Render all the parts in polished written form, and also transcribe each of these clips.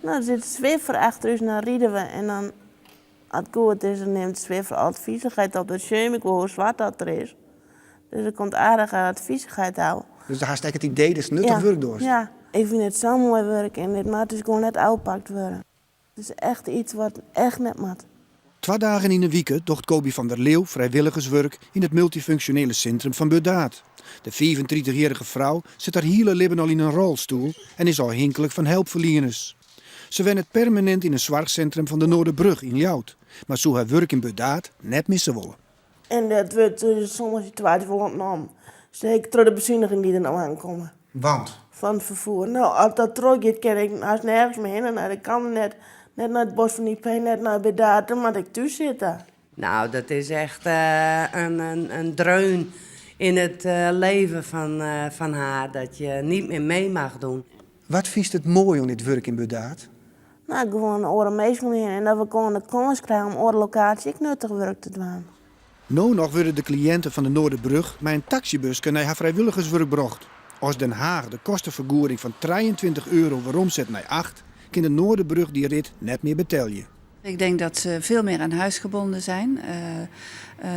No, der sit Swiffer achter ús en dan ride we en dan, as it goed is, dan nimt Swiffer al it fizichheid op. Dan sjoch ik wol hoe swart dat der is. Dus der komt aardich wat fizichheid ôf. Dus do hast ek it idee datst nuttich wurk dochst? Ja, ik fyn it sa'n moai wurk en dit moat dus gewoan net ôfpakt wurde. It is echt iets wat echt net moat. Twa dagen yn 'e wike docht Coby van der Leeuw frijwilligerswurk yn it multyfunksjonele sintrum fan Burdaard. De fiifentritich-jierrige frou sit har hiele libben al yn in rolstoel en is ôfhinklik fan helpferlieners. Se wennet permanint yn in soarchsintrum fan de Noorderbrug yn Ljouwert, mar soe har wurk yn Burdaard net misse wolle. En dat wurdt yn sommige situaasjes wol ûntnommen. Seker troch de besunigingen dy't der no oankomme. Want? Fan it ferfoer. No, as dat trochgiet kin ik hast nergens mear hinne. No, ik kan net, net nei it Bos fan Ypey, net nei Burdaard, dan moat ik thús sitte. Nou, dat is echt in dreun yn it leven fan har, dat je niet meer mee mag doen. Wat fynst it moai oan dit wurk yn Burdaard? No, gewoan oare minsken om my hinne en dat we gewoan de kâns krije om oare lokaasje ek nuttich wurk te dwaan. No noch wurde de kliïnten fan de Noorderbrug mei in taksybuske nei har frijwilligerswurk brocht. As Den Haag de kostefergoeding fan 23 euro weromset nei acht, kin de Noorderbrug dy rit net mear betelje. Ik denk dat ze veel meer aan huis gebonden zijn.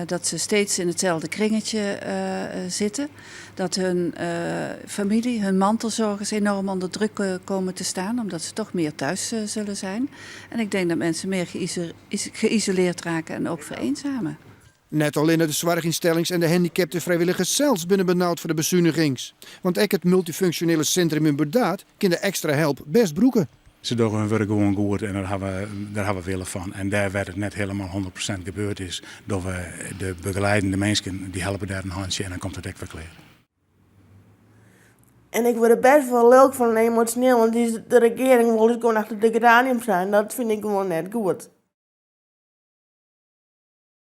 Dat ze steeds in hetzelfde kringetje zitten. Dat hun familie, hun mantelzorgers enorm onder druk komen te staan, omdat ze toch meer thuis zullen zijn. En ik denk dat mensen meer geïsoleerd raken en ook vereenzamen. Net allinne de soarchynstellings en de handikapte frijwilligers sels binne benaud foar de besunigings. Want ek it multyfunksjonele sintrum yn Burdaard kin de ekstra help bêst brûke. Se dogge hun wurk gewoan goed en dêr hawwe dêr hawwe we wille fan. En dêr wêr't it net hielendal 100% gebeurd is, dogge we de begeleidende minsken, dy helpe dêr in hantsje en dan komt it ek wer klear. En ik wurd der bêst wol lilk fan en emosjoneel, want de regearing wol ús gewoan achter de geraniums ha en dat fyn ik gewoan net goed.